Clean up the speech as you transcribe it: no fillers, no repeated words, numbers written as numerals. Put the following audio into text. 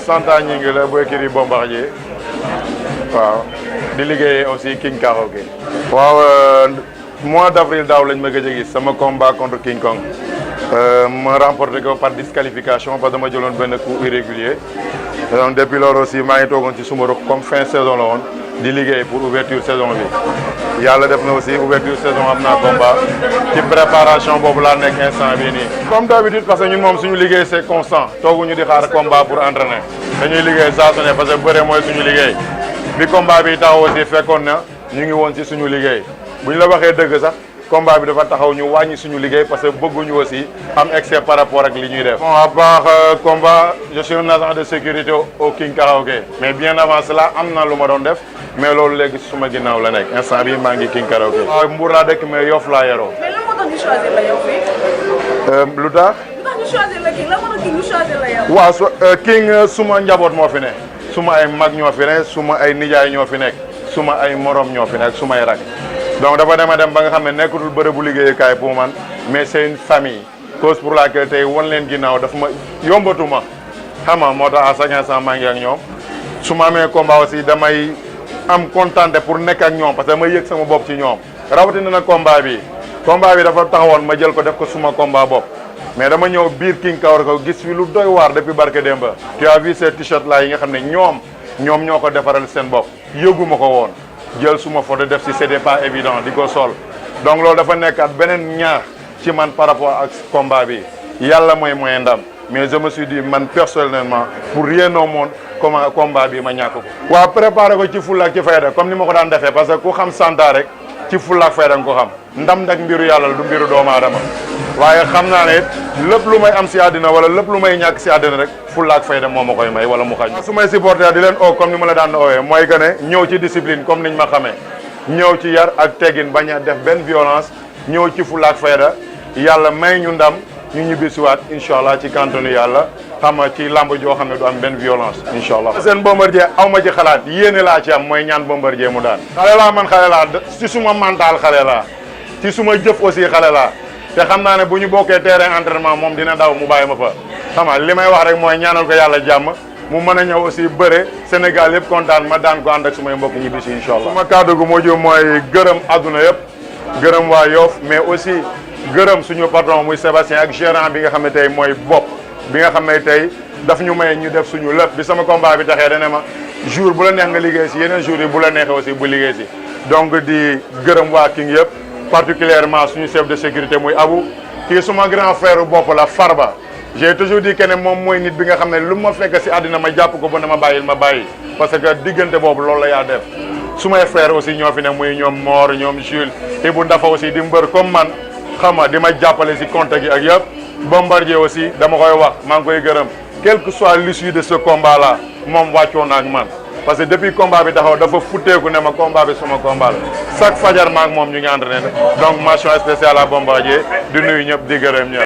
Santa Gningue la bu écurie Bombardier waaw di liggéeyee aussi King Karaoké. waaw mois d'avril daaw lañ ma gëj a gis sama combat contre King Kong ma remporté ko par disqualification parce que dama jëloon benn coup irrégulier donc depuis loolu aussi maa ngi toogoon ci suma rek comme fin saison la woon di liggéey pour ouverture saison bi yàlla def na aussi ouverture saison am naa combat ci préparation boobu laa nekk instant bii nii. comme d'habitude parce que ñun moom suñu liggéey c'est constant tooguñu di xaar combat pour entraîner dañuy liggéey saa su ne parce que bëre mooy suñu liggéey bi combat bi taxaw aussi fekkoon na ñu ngi woon ci suñu liggéey bu ñu la waxee dëgg sax combat bi dafa taxaw ñu wàññi suñu liggéey parce que bëgguñu aussi am excès par rapport ak li ñuy def. bon à part combat je suis un agent de sécurité au King Karaoké mais bien avant cela am na lu ma doon def mais loolu léegi suma ginnaaw la nekk instant bi maa ngi King Karaoké. waaw Mbour laa dëkk mais Yoff laa yaroo. mais lan moo tax ñu choisir la yow fii. lu tax. ñu choisir la King lan moo tax King ñu choisir la yow. waaw King suma njaboot moo fi ne suma ay mag ñoo fi ne suma ay nijaay ñoo fi nekk suma ay morom ñoo fi nekk suma ay rak donc dafa dem ba nga xam ne nekkatul bërëbu liggéeyukaay pour man mais c'est une famille cause pour laquelle tey wan leen ginnaaw daf ma yombatuma xam nga moo tax à chaque instant maa ngi ak ñoom su ma amee combat aussi damay am contenté pour nekk ak ñoom parce que damay yëg sama bopp ci ñoom rawatina nag combat bi dafa taxawoon ma jël ko def ko suma combat bopp mais dama ñëw biir King Karaoké gis fi lu doy waar depuis barke Demba tu as vu ces t-shirt là yi nga xam ne ñoom ñoo ko defaral seen bopp yëguma ko woon jël suma photo def si c'était pas évident di ko sol donc loolu dafa nekkat beneen ñaar ci man par rapport ak combat bi yàlla mooy ndam mais je me suis dit man personnellement pour rien au monde comment combat bi ma ñàkk ko. waaw préparé ko ci fulla ak ci fayda comme ni ma ko daan defee parce que ku xam Santa rek ci fulla ak fayda nga ko xam ndam nag mbiru yàlla la du mbiru doomu aadama waaye xam naa ne lépp lu may am si àddina wala lépp lu may ñàkk si àddina rek fulla ak fayda moo ma koy may wala mu xañ su may supporter di leen comme ni ma la daan oowee mooy que ne ñëw ci discipline comme niñ ma xamee ñëw ci yar ak teggin bañ a def benn violence ñëw ci fulla ak fayda yàlla may ñu ndam ñu ñibbisiwaat incha allah ci kantanu yàlla xam nga ci lamb joo xam ne du am benn violence incha allah. seen Bombardier aw ma ci xalaat yéene laa ci am mooy ñaan Bombardier mu daan. xale laa man xale laa ci suma mental xale laa ci suma jëf aussi xale laa te xam naa ne bu ñu bokkee terrain entraînement moom dina daw mu bàyyi ma fa xam nga li may wax rek mooy ñaanal ko yàlla jàmm mu mën a ñëw aussi bëre Sénégal yëpp kontaan ma daan ko ànd ak sumay mbokk ñibbisi incha allah. suma kàddu gu mujj mooy gërëm adduna yëpp gërëm waa Yoff mais aussi gërëm suñu patron muy Sébastien ak gérant bi nga xam ne tey mooy bopp bi nga xam ne tey daf ñu may ñu def suñu lépp bi sama combat bi taxee dana ma jour bu la neex nga liggéey si yeneen jours yi bu la neexee aussi bu liggéey si donc di gërëm waa King yëpp particulièrement suñu chef de sécurité muy Abou kii suma grand frère bopp la Farba j'ai toujours dit que ne moom mooy nit bi nga xam ne lu ma fekk si àddina ma jàpp ko ba ne ma bàyyil ma bàyyi parce que diggante boobu loolu la yaa def sumay frère aussi ñoo fi ne muy ñoom Mor ñoom Jules Ibou Ndafa aussi di mbër comme man xam nga di ma jàppale si contact yi ak yëpp Bombardier aussi dama koy wax maa ngi koy gërëm quel que soit l'issue de ce combat là moom wàccoon na ak man parce que depuis combat bi taxaw dafa futteeku ne ma combat bi suma combat la chaque fajar maa ngi moom ñu ngi entraîné donc mention spéciale à Bombardier di nuyu ñëpp di gërëm ñëpp